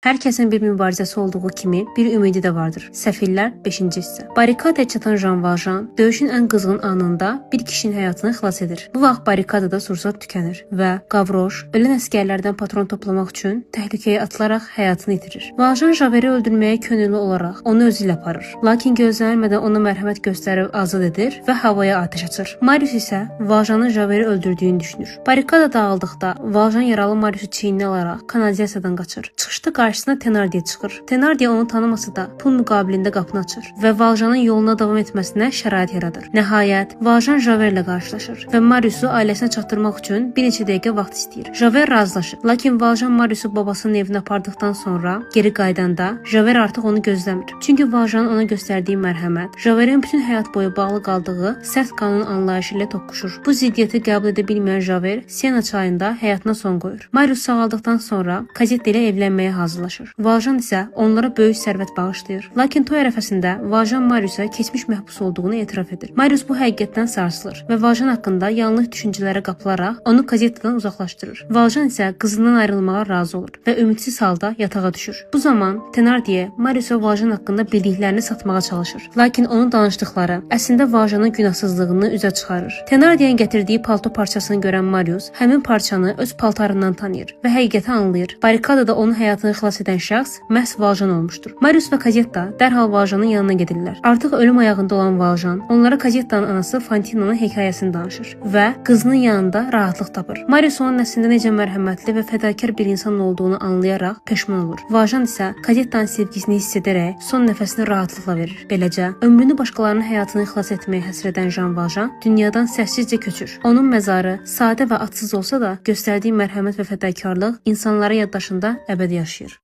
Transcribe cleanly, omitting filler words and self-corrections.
Hər kəsin bir mübarizəsi olduğu kimi bir ümidi də vardır. Səfillər 5-ci hissə. Barikadaya çatan Jean Valjean döyüşün ən qızğın anında bir kişinin həyatını xilas edir. Bu vaxt barikadada sursat tükənir və Qavroş ölən əsgərlərdən patron toplamaq üçün təhlükəyə atılaraq həyatını itirir. Valjean Javeri öldürməyə könüllü olaraq onu özü ilə aparır. Lakin gözlənilmədən ona mərhəmət göstərib azad edir və havaya atəş açır. Marius isə Valjeanın Javeri öldürdüyünü düşünür. Barikada dağıldıqda Valjean yaralı Mariusu çiyninə alaraq kanalizasiyadan qaçır. Çıxışda qarşısına Tenardier çıxır. Tenardier onu tanımasa da pul müqabilində qapını açır və Valjeanın yoluna davam etməsinə şərait yaradır. Nəhayət, Valjean Javerlə qarşılaşır və Mariusu ailəsinə çatdırmaq üçün bir neçə dəqiqə vaxt istəyir. Javer razılaşır. Lakin Valjean Mariusu babasının evinə apardıqdan sonra geri qayıdanda Javer artıq onu gözləmir. Çünki Valjeanın ona göstərdiyi mərhəmət Javerin bütün həyat boyu bağlı qaldığı sərt qanun anlayışı ilə toqquşur. Bu ziddiyyəti qəbul edə bilməyən Javer Sena çayında həyatına son qoyur. Marius sağaldıqdan sonra Kozetta ilə evlənməyə hazırlaşır. Valjean isə onlara böyük sərvət bağışlayır. Lakin toy ərəfəsində Valjean Mariusa keçmiş məhbus olduğunu etiraf edir. Marius bu həqiqətdən sarsılır və Valjean haqqında yanlış düşüncələrə qapılaraq onu Kozettadan uzaqlaşdırır. Valjean isə qızından ayrılmağa razı olur və ümidsiz halda yatağa düşür. Bu zaman Tenardier Mariusa Valjean haqqında bildiklərini satmağa çalışır. Lakin onun danışdıqları əslində Valjeanın günahsızlığını üzə çıxarır. Tenardier'in gətirdiyi palto parçasını görən Marius həmin parçanı öz paltarından tanıyır və həqiqəti anlayır. Barikadada onun həyatını xilas edən şəxs məhz Valjean olmuşdur. Marius və Kozetta dərhal Valjeanın yanına gedirlər. Artıq ölüm ayağında olan Valjean onlara Kozettanın anası Fantinanın hekayəsini danışır və qızının yanında rahatlıq tapır. Marius onun əslində necə mərhəmətli və fədakar bir insan olduğunu anlayaraq peşman olur. Valjean isə Kozettanın sevgisini hiss edərək son nəfəsini rahatlıqla verir. Beləcə, ömrünü başqalarının həyatını xilas etməyə həsr edən Jean Valjean dünyadan səssizcə köçür. Onun məzarı sadə və adsız olsa da, göstərdiyi mərhəmət və fədakarlıq insanların yaddaşında əbədi yaşayır.